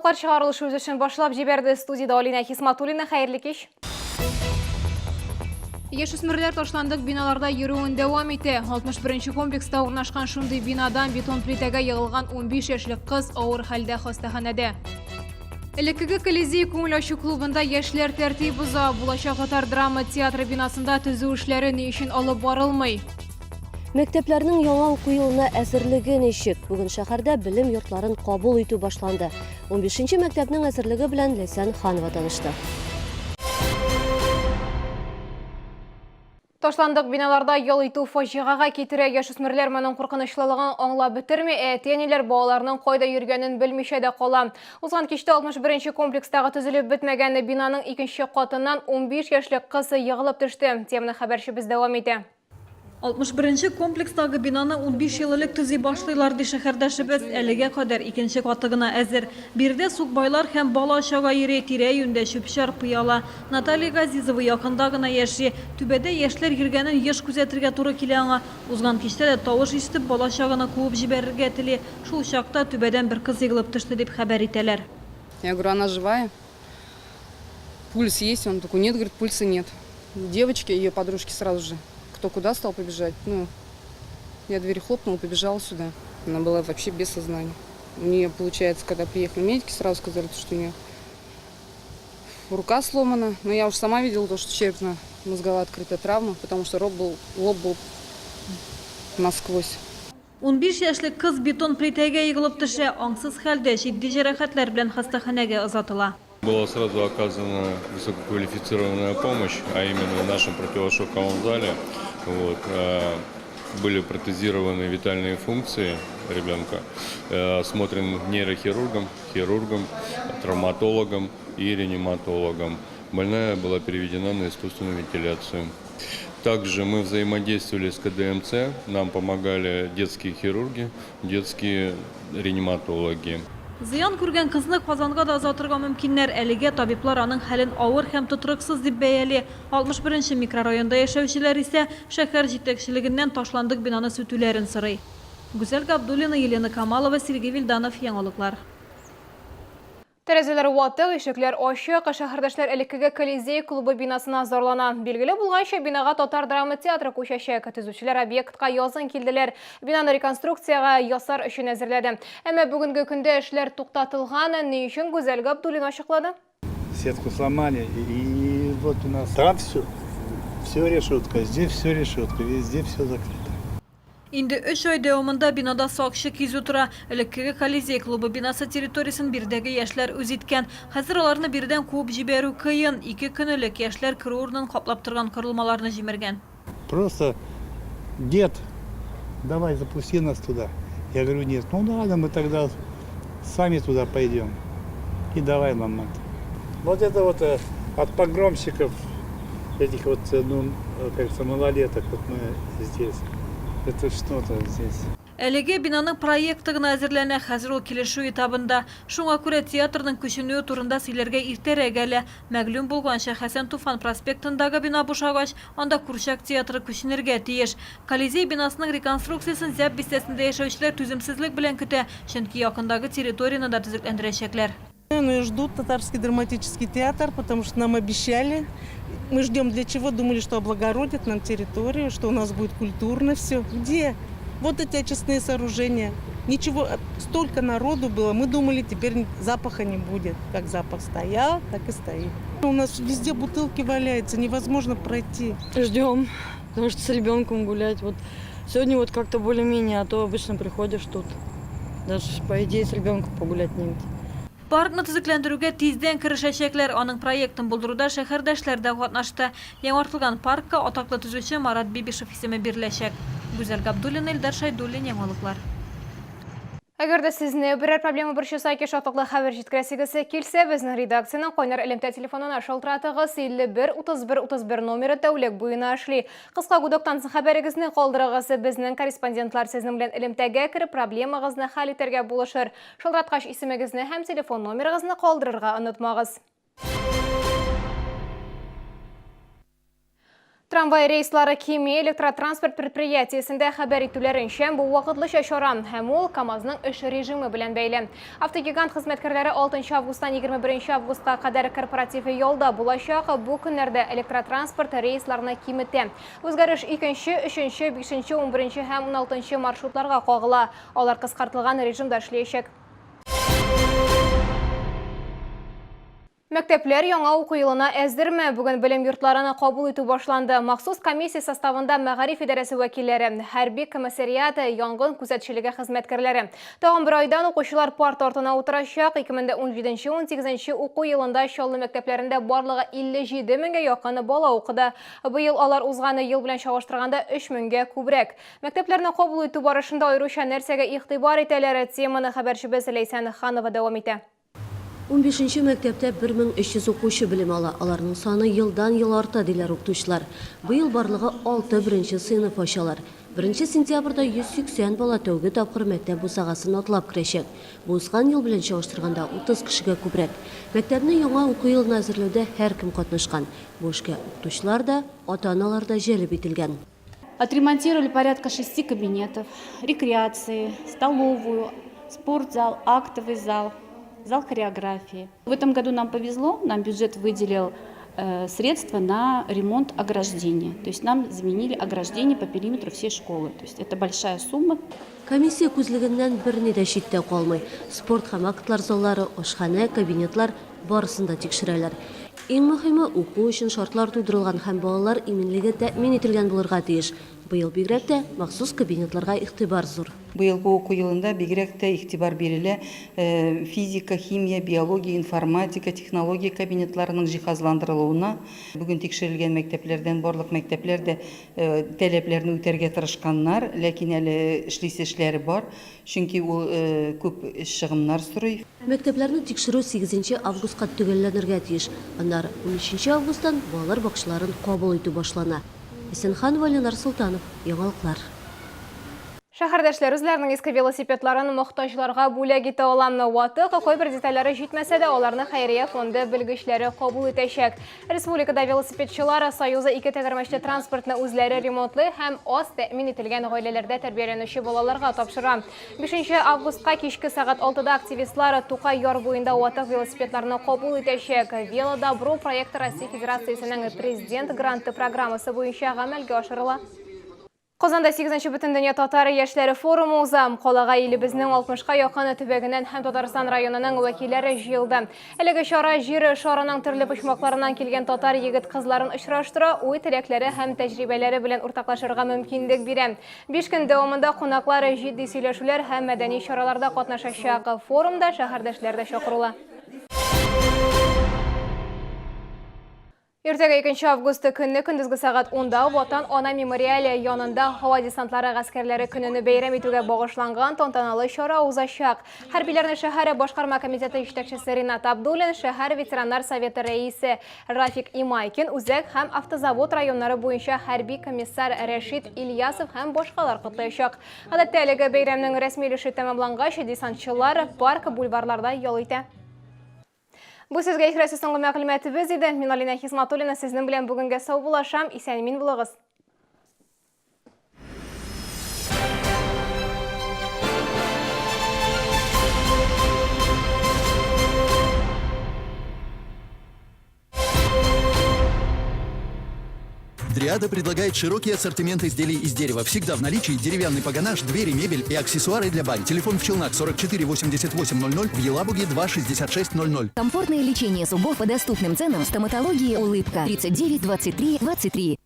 Яңалыклар чыгарылышы үз эшен башлап җибәрде. Студиядә Алинә Хисматуллина. Хәерле кич. Яшүсмерләр ташландык биналарда йөрүен дәвам итә. 61 нче комплекста урнашкан шундый бинадан бетон плитәгә егылган 15 яшьлек кыз авыр хәлдә хастаханәдә. Элеккеге Колизей күңел ачу клубында яшьләр тәртип боза. Булачак татар драма театры бинасында төзү эшләре ни өчен алып барылмый? Мәктәпләрнең яңа уку елына әзерлеге ничек? Бүген шәһәрдә белем йортларын кабул итү башланды. Унбишенче мәктәпнең әзерлеге белән Ләйсән Ханова танышты. Ташландык биналарда ял итү фаҗигагә китерә. Яшүсмерләр моның куркынычлылыгын аңлап бетерми, ә әти-әниләр балаларының кайда йөргәнен белмичә дә кала. Узган кичтә 61 нче комплекстагы төзелеп бетмәгән бинаның икенче катыннан 15 яшьлек кыз егылып төште. Теманы хәбәрчебез дәвам итә. 61 нче комплекстагы бинаны 15 ел элек төзи башлыйлар, ди шәһәрдәшебез. Әлегә кадәр икенче каты гына әзер. Биредә сукбайлар һәм бала-чага йөри, тирә-юньдә чүп-чар, пыяла. Наталья Газизова якында гына яши. Түбәдә яшьләр йөргәнен еш күзәтергә туры килә аңа. Узган кичтә дә тавыш ишетеп, бала-чаганы куып җибәрергә тели. Шул чакта түбәдән бер кыз егылып төште, дип хәбәр итәләр. Я говорю, она живая? Пульс есть? Он такой, нет, говорит, пульса нет. Девочки, ее подружки сразу же, кто куда стал побежать. Ну, я дверь хлопнула, побежала сюда. Она была вообще без сознания. У нее, получается, когда приехали медики, сразу сказали, что у нее рука сломана. Но я уж сама видела то, что черепно-мозговая открытая травма, потому что роб был, лоб был насквозь. 15 яшьлек кыз бетон плитәгә егылып төшә, аңсыз хәлдә, җитди җәрәхәтләр белән хастаханәгә озатыла. Была сразу оказана высококвалифицированная помощь, а именно в нашем противошоковом зале. Вот, э, были протезированы витальные функции ребенка, э, осмотрен нейрохирургом, хирургом, травматологом и реаниматологом. Больная была переведена на искусственную вентиляцию. Также мы взаимодействовали с КДМЦ, нам помогали детские хирурги, детские реаниматологи. Зыян күргән кызны Казанга да озатырга мөмкиннәр. Әлегә табиблар аның хәлен авыр һәм тотрыксыз дип бәяли. 61 нче микрорайонда яшәүчеләр исә шәһәр җитәкчелегеннән ташландык бинаны сүтүләрен сорый. Гүзәл Габдуллина, Елена Камалова, Сергей Вильданов, Яңалыклар. Тәрәзәләр ватык, ишекләр ачык, шәһәрдәшләр элеккеге Колизей клубы бинасына зарлана. Билгеле булганча, бинага татар драма театры күчәчәк. Төзүчеләр объектка язын килделәр. Бинаны реконструкциягә ясар өчен әзерләде. Әмма бүгенге көндә эшләр туктатылган. Ни өчен, Гүзәл Габдуллина ачыклады. Сетку сломали, и вот у нас там все, все решетка, здесь все решетка, везде все закрыто. Инде өч ай дәвамында бинада сакчы кизү тора. Элеккеге Колизей клубы бинасы территориясен биредәге яшьләр үз иткән. Хәзер аларны биредән куып җибәрү кыен. Ике көн элек яшьләр керү урынын каплап торган корылмаларны җимергән. Просто дед, давай запусти нас туда. Я говорю, нет, ну ладно, мы тогда сами туда пойдем. И давай ломать. Вот это вот э, от погромщиков этих вот, э, ну, э, кажется, малолеток, вот мы здесь. Это что-то здесь. Әлеге бинаның проекты гына әзерләнә, хәзер ул килешү этабында. Шуңа күрә театрның күченүе турында сөйләргә иртәрәк әле. Мәгълүм булганча, Хәсән Туфан проспектындагы бина бушагач, анда курчак театры күченергә тиеш. Колизей бинасының реконструкциясен Зяб бистәсендә яшәүчеләр түземсезлек белән көтә, чөнки якындагы территорияне дә төзекләндерәчәкләр. Ну и ждут Татарский драматический театр, потому что нам обещали. Мы ждем для чего? Думали, что облагородят нам территорию, что у нас будет культурно все. Где? Вот эти очистные сооружения. Ничего, столько народу было. Мы думали, теперь запаха не будет. Как запах стоял, так и стоит. У нас везде бутылки валяются, невозможно пройти. Ждем, потому что с ребенком гулять. Вот сегодня вот как-то более-менее, а то обычно приходишь тут. Даже, по идее, с ребенком погулять негде. Паркны төзекләндерүгә тиздән керешәчәкләр. Аның проектын булдыруда шәһәрдәшләр дә катнашты. Яңартылган паркка атаклы төзүче Марат Бибишев исеме биреләчәк. Гүзәл Габдуллина, Илдар Шәйдуллин, Яңалыклар. Әгәр дә сезне берәр проблема борчыса яки шатлыклы хәбәр җиткерәсегез килсә, безнең редакциянең кайнар элемтә телефонына шалтыратыгыз. 51 31 31 номеры тәүлек буена эшли. Кыска гудоктан соң хәбәрегезне калдырыгыз. Безнең корреспондентлар сезнең белән элемтәгә кереп, проблемагызны хәл итәргә булышыр. Шалтыраткач исемегезне һәм телефон номерыгызны калдырырга онытмагыз. Трамвай рейслары кими. Электротранспорт предприятиесендә хәбәр итүләренчә, бу вакытлыча чара һәм ул КАМАЗның эш режимы белән бәйле. Автогигант хезмәткәрләре 6 августтан 21 августка кадәр корпоратив ялда булачак. Бу көннәрдә электротранспорт рейсларны киметә. Үзгәреш икенче, өченче, бишенче, унберенче һәм уналтынчы маршрутларга кагыла. Алар кыскартылган режимда эшләячәк. Мәктәпләр яңа уку елына әзерме? Бүген белем йортларына кабул итү башланды. Махсус комиссия составында мәгариф идарәсе вәкилләре, хәрби комиссариат, янгын күзәтчелеге хезмәткәрләре. Тагын бер айдан укучылар парта артына утырачак. 2017-18 уку елында Чаллы мәктәпләрендә барлыгы 57 меңгә якын бала укыды. Быел алар узган ел белән чагыштырганда 3 меңгә күбрәк. Мәктәпләрне кабул итү барышында аеруча нәрсәгә игътибар итәләр? Теманы хәбәрчебез Ләйсән Ханова дәвам итә. Унбишенче мәктәптә 1300 укучы белем ала. Аларның саны елдан-ел арта, диләр укытучылар. Быел барлыгы алты беренче сыйныф ачалар. Беренче сентябрьдә 180 бала тәүге тапкыр мәктәп бусагасын атлап керәчәк. Бу узган ел белән чагыштырганда 30 кешегә күбрәк. Мәктәпне яңа уку елына әзерләүдә һәркем катнашкан. Бу эшкә укытучылар да, ата-аналар да җәлеп ителгән. Отремонтировали порядка шести кабинетов, рекреации, столовую, спортзал, актовый зал, зал хореографии. В этом году нам повезло, нам бюджет выделил э, средства на ремонт ограждения. То есть нам заменили ограждение по периметру всей школы. То есть это большая сумма. Комиссия күзлегеннән берни дә читтә калмый. Спорт һәм актлар заллары, ашханә, кабинетлар, барысын да тикшерәләр. Иң мөһиме, уку өчен шартлар тудырылган һәм балалар иминлеге тәэмин ителгән булырга тиеш. Быел бигрәк тә махсус кабинетларга игътибар зур. Быелгы уку елында бигрәк тә игътибар бирелә физика, химия, биология, информатика, технология кабинетларының җиһазландырылуына. Бүген тикшерелгән мәктәпләрдән барлык мәктәпләр дә таләпләрне үтәргә тырышканнар, ләкин әле эшлисе эшләре бар. Чөнки ул күп чыгымнар сорый. Мәктәпләрне тикшерү сигезенче августка төгәлләнергә тиеш. Аннары унөченче августтан балалар бакчаларын кабул итү башлана. Исәнханова Ленар Солтанов, Яңалыклар. Шәһәрдәшләр үзләренең иске велосипедларын мохтаҗларга бүләк итә ала. Ватык, кайбер детальләре җитмәсә дә, аларны хәйрия фонды белгечләре кабул итәчәк. Республикада велосипедчылар союзы ике тәгәрмәчле транспортны үзләре ремонтлый һәм аз тәэмин ителгән гаиләләрдә тәрбияләнүче балаларга тапшыра. 5 августка кичке сәгать 6-да активистлар Тукай яр буенда ватык велосипедларны кабул итәчәк. Велодобро проекты Россия Федерациясенең Президент гранты программасы буенча гамәлгә ашырыла. Казанда 8-нче Бөтендөнья татар яшьләре форумы уза. Калага илебезнең 60-ка якын төбәгеннән һәм Татарстан районының вәкилләре җыелды. Әлеге чара җир шарының төрле почмакларыннан килгән татар егет-кызларын очраштыра, уй-теләкләре һәм тәҗрибәләре белән уртаклашырга мөмкинлек бирә. Биш көн дәвамында кунаклар җитди сөйләшүләр һәм мәдәни чараларда катнашачак. Форумда шәһәрдәшләр дә чакырулы. Иртәгә 2 август көнне көндезге сәгать 10-да Ватан ана мемориале янында һава десантлары гаскәрләре көнен бәйрәм итүгә багышланган тантаналы чара узачак. Хәрбиләрне шәһәр башкарма комитеты җитәкчесе Ринат Абдуллин, шәһәр ветераннар советы рәисе Рафик Имайкин, Үзәк һәм Автозавод районнары буенча хәрби комиссар Рәшит Ильясов һәм башкалар котлаячак. Гадәттә әлеге бәйрәмнең рәсми өлеше тәмамлангач, десантчылар парк, бульварларда ял итә. Бу сезгә ихрәсе соңгы мәгълүматыбыз иде. Мин Алина Хисматуллина сезнең белән бүгенгә саубуллашам. Исән-имин булыгыз. Дриада предлагает широкий ассортимент изделий из дерева. Всегда в наличии деревянный погонаж, двери, мебель и аксессуары для бань. Телефон в Челнах 44 88 00, в Елабуге 2 66 00. Комфортное лечение зубов по доступным ценам. Стоматологии «Улыбка» 39 23 23.